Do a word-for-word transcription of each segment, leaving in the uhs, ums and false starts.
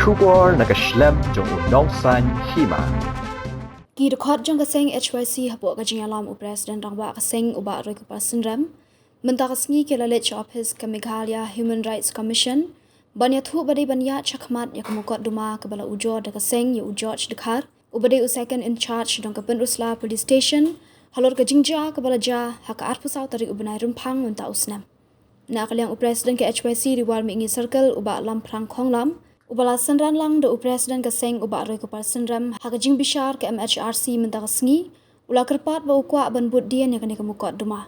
Khubor na ka shlem jong u Nongsaiñ Hima. Ki dkhot jong ka seng H Y C hapoh ka jingïalam u President Rangbah ka seng u Bah Roykupar Synrem mynta ka sngi ki la leit sha ophis ka Meghalaya Human Rights Commission ban ïathuh ba dei ban ïaid shakhmat ïa ka mukotduma kaba la ujor da ka seng ïa u George Dkhar uba dei u second in charge jong ka Pynursla Police Station halor ka jingjia kaba la jia ha ka arphew saw tarik u bnai Rymphang mynta u snem. Na ka liang u President ka H Y C Ri War Mihngi Circle u Bah Lamphrang Khonglam uba la synran lang da u President ka seng u Bah Roykupar Synrem ha ka jingbishar ka M H R C mynta ka sngi u la kyrpad ba u kwah ban bud dien ïa kane ka mukotduma.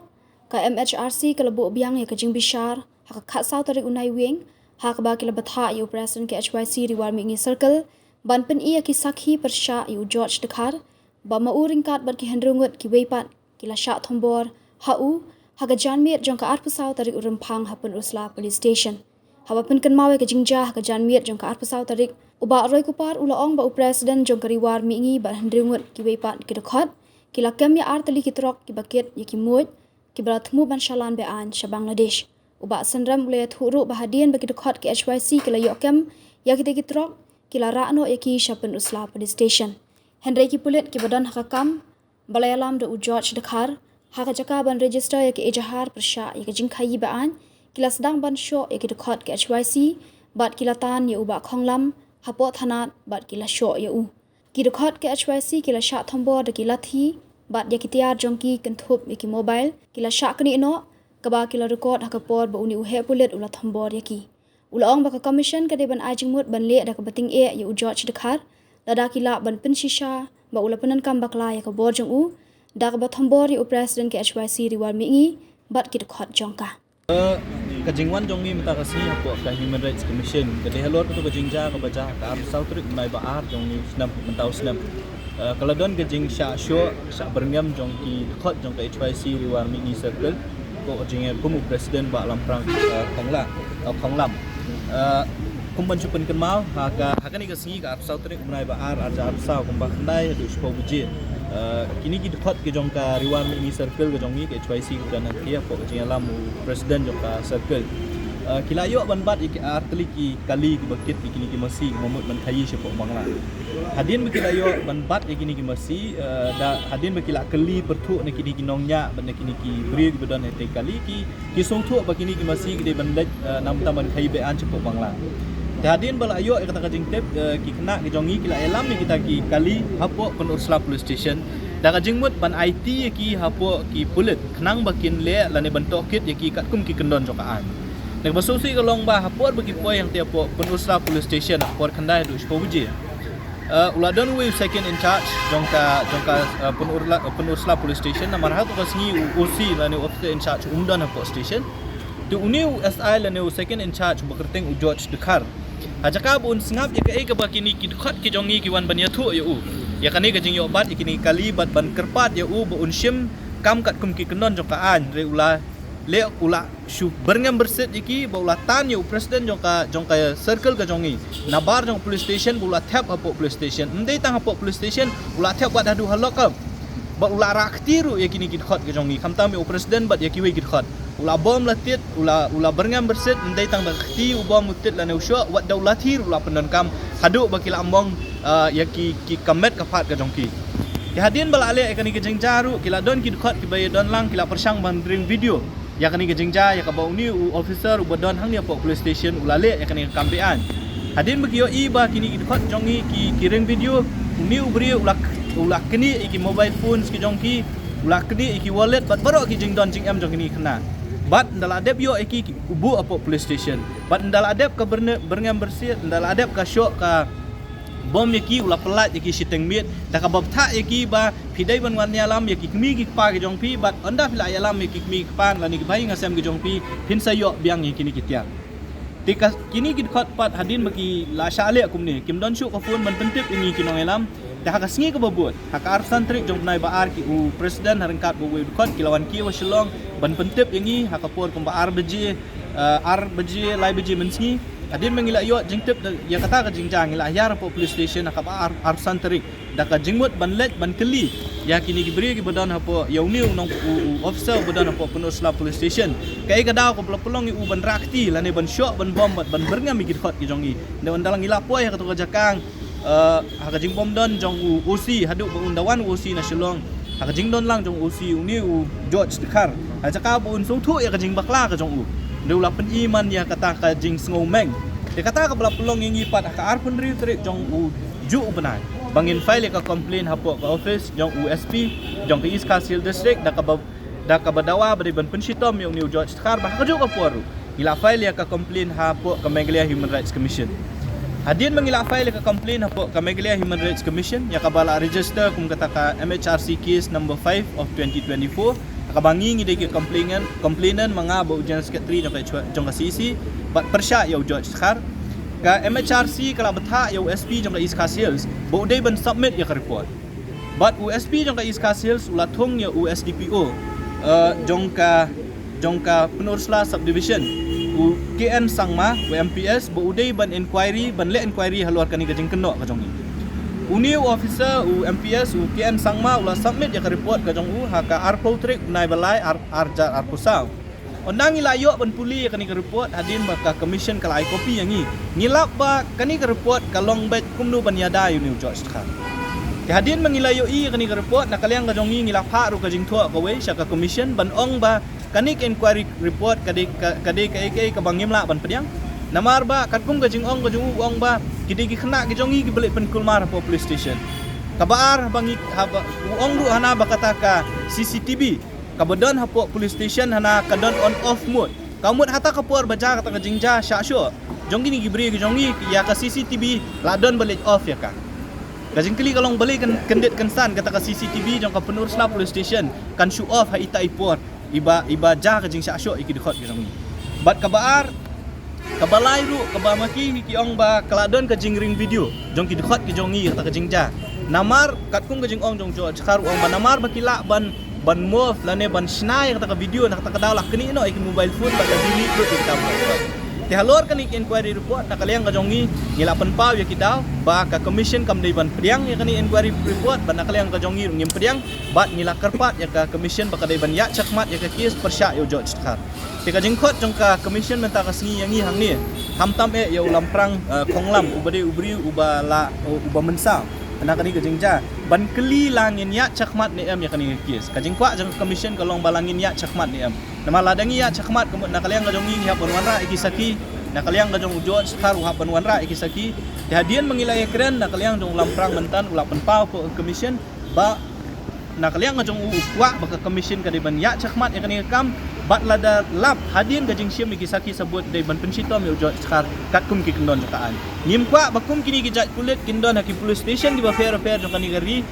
Ka M H R C ka la buh biang ïa ka jingbishar ha ka khatsaw tarik u Naiwieng ha kaba ki la bthah ïa u President ka H Y C Ri War Mihngi Circle ban pyni ïa ki sakhi pyrshah ïa u George Dkhar ba ma u ryngkat bad ki hynriew ngut kiwei pat ki la shah thombor ha u ha ka janmiet jong ka arphew saw tarik u Rymphang ha Pynursla Police Station. Haba pynkynmaw ïa ka jingjia ha ka janmiet jong ka arphew saw tarik u Bah Roykupar u la ong ba u President jong ka Ri War Mihngi bad hynriew ngut kiwei pat ki dkhot ki la kem ïa ar tylli ki trok kiba kit ïa ki muid kiba la thmu ban shalan be-aiñ sha Bangladesh. U Bah Synrem u la ïathuh ruh ba hadien ba ki dkhot ki H Y C ki la ïoh kem ïa kitei ki trok ki la rah noh ïa ki sha Pynursla Police Station. Hynrei ki pulit kiba don ha ka kam ba la ïalam da u George Dkhar ha ka jaka ban register ïa ka ejahar pyrshah ïa ka jingkhaïi be-aiñ ki la sdang ban shoh ïa ki dkhot ki H Y C bad ki la tan ïa u Bah Khonglam hapoh thanat bad ki la shoh ïa u. Ki dkhot ki H Y C ki la shah thombor da ki lathi bad ïa ki tiar jong ki kynthup ïa ki mobile ki la shah knieh noh kaba ki la record ha ka por ba une u heh pulit u la thombor ïa ki. U la ong ba ka Commission ka dei ban ai jingmut ban leh da kaba tyngeh ïa u George Dkhar lada ki lah ban pynshisha ba u la pyndonkam bakla ïa ka bor jong u da kaba thombor ïa u President ka H Y C Ri War Mihngi bad ki dkhot jong ka. Eh, ka jingwan jong ngi mynta ka sngi hapoh ka Human Rights Commission ka dei halor kato ka jingjia kaba jia ha ka arphew saw tarik u bnai ba ar jong ngi u snem mynta u snem. Eh, ka la don ka jingshah shoh shah byrngem jong ki dkhot jong ka H Y C Ri War Mihngi Circle hapoh ka jingïakhun u President Bah Lamphrang, eh, Khongla, eh, Khonglam. Eh, kum ban shu pynkynmaw ha ka, ha kane ka sngi ka arphew saw tarik u bnai ba ar arhajar arphew saw kumba khyndai haduh shiphew baje. Eh, kine ki dkhot ki jong ka Ri War Mihngi Circle ka jong ngi ka H Y C ka don hangtei hapoh ka jingïalam u President jong ka Circle. Eh, ki la ïoh ban bat ïa ki ar tylli ki kali kiba kit ïa kine ki masi kiba mut ban khaïi shapoh Bangla. Hadien ba ki la ïoh ban bat ïa kine ki masi, eh, da hadien ba ki la kylli pyrthuh na kine ki nongñiah bad na kine ki briew kiba don hangtei kali ki ki sngewthuh ba kine ki masi ki dei ban leit, eh, namar ban khaïi be-aiñ shapoh Bangla. Te hadien ba la ïoh ïa kata ka jingtip, eh, ki khynnah ki jong ngi ki la ïalam ïa kita ki kali hapoh Pynursla Police Station da ka jingmut ban aiti ïa ki hapoh ki pulit khnang ba kin leh lane ban tohkit ïa ki katkum ki kyndon jong ka aiñ. Te kaba sngewsih ka long ba ha por ba ki poi hangtei hapoh Pynursla Police Station ha por khyndai haduh shiphew baje. Eh, u la don uwei u second in charge jong ka, jong ka, eh, Pynursla, Pynursla Police Station, namar ha kato ka sngi u O C lane officer in charge um don hapoh station. Te une u S I lane u second in charge uba kyrteng u George Dkhar, ha jaka ba un sngap ïa kaei kaba kine ki dkhot ki jong ngi ki wan ban ïathuh ïa u ïa kane ka jingïoh bat ïa kine ki kali bad ban kyrpad ïa u ba un shim kam katkum ki kyndon jong ka aiñ, hynrei u la leh, u la shu byrngem byrsit ïa ki ba u la tan ïa u President jong ka, jong ka Circle ka jong ngi nabar jong Police Station, ba u la thep hapoh Police Station. Ym dei tang hapoh Police Station, u la thep wat haduh ha lockup. Ba u la rah kti ruh ïa kine ki dkhot ki jong ngi, khamtam ïa u President bad ïa kiwei ki dkhot. U la bom la tied, u la, u la byrngem byrsit, ym dei tang da ka kti u bom u tied lane u shoh, wat da u lathi ruh u la pyndonkam haduh ba ki la mong, ah, ïa ki, ki ka met ka phad ka jong ki. Te hadien ba la leh ïa kane ka jingjia ruh, ki la don ki dkhot kiba ïadon lang, ki la pyrshang ban ring video ïa kane ka jingjia, ïa kaba une u officer uba don hangne hapoh Police Station u la leh ïa kane ka kam be-aiñ. Hadien ba ki ïohi ba kine ki dkhot jong ngi ki, ki ring video, une u briew u la, u la knieh ïa ki mobile phones ki jong ki, u la knieh ïa ki wallet bad baroh ki jingdon jingem jong kine ki khynnah. Bad ynda la dep ïoh ïa ki, ki buh hapoh Police Station. Bad ynda la dep ka byrne-, byrngem byrsit, ynda la dep ka shoh ka bom ïa ki, u la pyllait ïa ki shiteng miet da kaba bthah ïa ki ba phi dei ban wan ïalam ïa ki kmie ki kpa ki jong phi, bad ynda phi la ïalam ïa ki kmie ki kpa lane ki bahaïing hasem ki jong phi, phin sa ïoh biang ïa kine ki tiar. Te ka, kine ki dkhot pat hadien ba ki la shah leh kumne, kim don shuh ka phone ban pyntip ïa ngi ki nongïalam. Te ha ka sngi kaba bud, ha ka arphew san tarik jong u bnai ba ar, ki u President ha ryngkat bad uwei u dkhot ki la wan kiew ha Shillong ban pyntip ïa ngi ha ka por kumba ar baje, eh, ar baje, lai baje mynsngi. Hadien ba ngi la ïoh jingtip da, ïa kata ka jingjia, ngi la hiar hapoh Police Station ha kaba ar, arphew san tarik da ka jingmut ban leit ban kylli ïa kine ki briew kiba don hapoh, ïa une u nong u, u officer uba don hapoh Pynursla Police Station. Kaei ka daw kaba la pynlong ïa u ban rah kti lane ban shoh ban bom bad ban byrngem ïa ki dkhot ki jong ngi. Nda ynda la ngi la poi ha kato ka jaka, eh, ha ka jingbymdon jong u O C, haduh ba un da wan u O C na Shillong, ha ka jingdon lang jong u O C une u George Dkhar, ha jaka ba un sngewthuh ïa ka jingbakla ka jong u, nda u la pyni man ïa kata ka jingsngewmeng. Te kata kaba la pynlong ïa ngi pat ha ka arphew hynriew tarik jong u juh u bnai ba ngin file ïa ka complaint hapoh ka office jong u S P jong ka East Khasi Hills District, da kaba, da kaba dawa ba dei ban pynshitom ïa une u George Dkhar. Bad ha kajuh ka por ruh ngi la file ïa ka complaint hapoh ka Meghalaya Human Rights Commission. Hadien ba ngi la file ïa ka complaint hapoh ka Meghalaya Human Rights Commission, ïa kaba la register kum kata ka M H R C case number five of twenty twenty-four, ha kaba ngi ngi dei ki complainant, complainant, ma nga bad u General Secretary jong ka, jong ka C E C, bad pyrshah ïa u George Dkhar, ka M H R C ka la bthah ïa u S P jong ka East Khasi Hills ba u dei ban submit ïa ka report. Bad u S P jong ka East Khasi Hills u la thung ïa u S D P O, eh, jong ka, jong ka Pynursla Subdivision, u K N Sangma, u M P S, ba u dei ban inquiry, ban leh inquiry halor kane ka jingkynnoh ka jong ngi. Une u officer, u M P S, u K N Sangma, u la submit ïa ka report ka jong u ha ka arphew tarik bnai ba lai, ar, ar hajar arphew saw. Ynda ngi la ïoh ban pule ïa kane ka report, hadien ba ka commission ka la ai copy ïa ngi, ngi lap ba kane ka report ka long beit kumno ban ïada ïa une u George Dkhar. Te hadien ba ngi la ïohi ïa kane ka report, na ka liang ka jong ngi ngi la phah ruh ka jingthoh kawei sha ka commission ban ong ba kane ka inquiry report ka dei ka, ka dei kaei kaei kaba ngim lah ban pdiang. Namar ba katkum ka jingong ka jong u, u ong ba ki dei ki khynnah ki jong ngi kiba leit pynkulmar hapoh police station. Kaba ar, haba ngi, haba u ong ruh hana ba kata ka C C T V kaba don hapoh police station hana ka don on off mode. Ka mut hata ka por ba jia kata ka jingjia shah shoh jong kine ki briew ki jong ngi, ïa ka C C T V la don ba leit off ïa ka. Ka jingkylli ka long balei kyn-, kyndit kynsan kata ka C C T V jong ka Pynursla Police Station kan shu off ha ita i por iba, iba jia ka jingshah shoh ïa ki dkhot ki jong ngi. Bad kaba ar, kaba lai ruh, kaba ma ki, ki ong ba ka la don ka jingring video jong ki dkhot ki jong ngi kata ka jingjia. Namar katkum ka jingong jong u George Dkhar, u ong ba namar ba ki lah ban, ban move lane ban shna ïa kata ka video, na kata ka daw la knieh noh ïa ki mobile phone bad la delete lut ïa kita mobile phone. Te halor kane ka inquiry report, na ka liang ka jong ngi ngi la pynpaw ïa ki daw ba ka commission kam dei ban pdiang ïa kane inquiry report, bad na ka liang ka jong ngi ruh ngim pdiang, bad ngi la kyrpad ïa ka commission ba ka dei ban ïaid shakhmat ïa ka case pyrshah ïa u George Dkhar. Te ka jingkhot jong ka commission mynta ka sngi ïa ngi hangne, khamtam eh ïa u Lamphrang, eh, Khonglam, uba dei u briew uba la, uba mynsaw na kane ka jingjia, ban kylli la ngin ïaid shakhmat ne em ïa kane ka case. Ka jingkwah jong ka commission ka long ba la ngin ïaid shakhmat ne em. Namar lada ngi ïaid shakhmat, ka mut na ka liang ka jong ngi ngi hap ban wanrah ïa ki sakhi, na ka liang ka jong u George Dkhar u hap ban wanrah ïa ki sakhi. Te hadien ba ngi la ïakren, na ka liang jong u Lamphrang mynta u la pynpaw ha ka commission ba na ka liang ka jong u, u kwah ba ka commission ka dei ban ïaid shakhmat ïa kane ka kam, bad lada lap hadien ka jingshim ïa ki sakhi sabut dei ban pynshitom ïa u George Dkhar katkum ki kyndon jong ka aiñ. Ngim kwah ba kum kine ki jait pulit kin don ha ki police station kiba pher bapher jong kane ka ri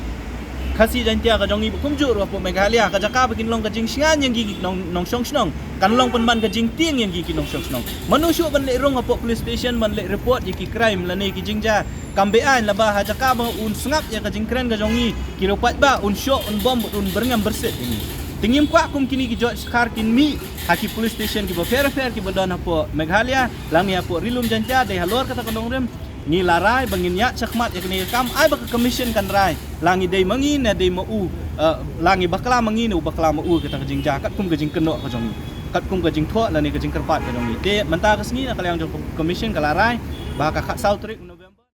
Khasi Jaiñtia ka jong ngi, ba kumjuh ruh hapoh Meghalaya, ka jaka ba kin long ka jingshngain ïa ngi ki nong, nongshong shnong, kan long pynban ka jingtieng ïa ngi ki nongshong shnong. Mano shuh ban leh rung hapoh police station ban leh report ïa ki crime lane ki jingjia kam beaiñ, laba ha jaka ba un sngap ïa ka jingkren ka jong ngi ki riewpaidbah, un shoh, un bom, un byrngem byrsit ïa ngi. Te ngim kwah kum kine ki George Dkhar kin mih ha ki police station kiba pher bapher kiba don hapoh Meghalaya, la ngi hapoh Ri Lum Jaiñtia, dei halor kata ka nongrim ngi la rai ba ngin ïaid shakhmat ïa kane ka kam, ai ba ka commission kan rai la ngi dei ma ngi ne dei ma u, eh, la ngi bakla ma ngi ne u bakla ma u, kata ka jingjia katkum ka jingkynnoh ka jong ngi, katkum ka jingthoh lane ka jingkyrpad ka jong ngi. Te mynta ka sngi na ka liang jong ka commission ka la rai ba ka khatsaw tarik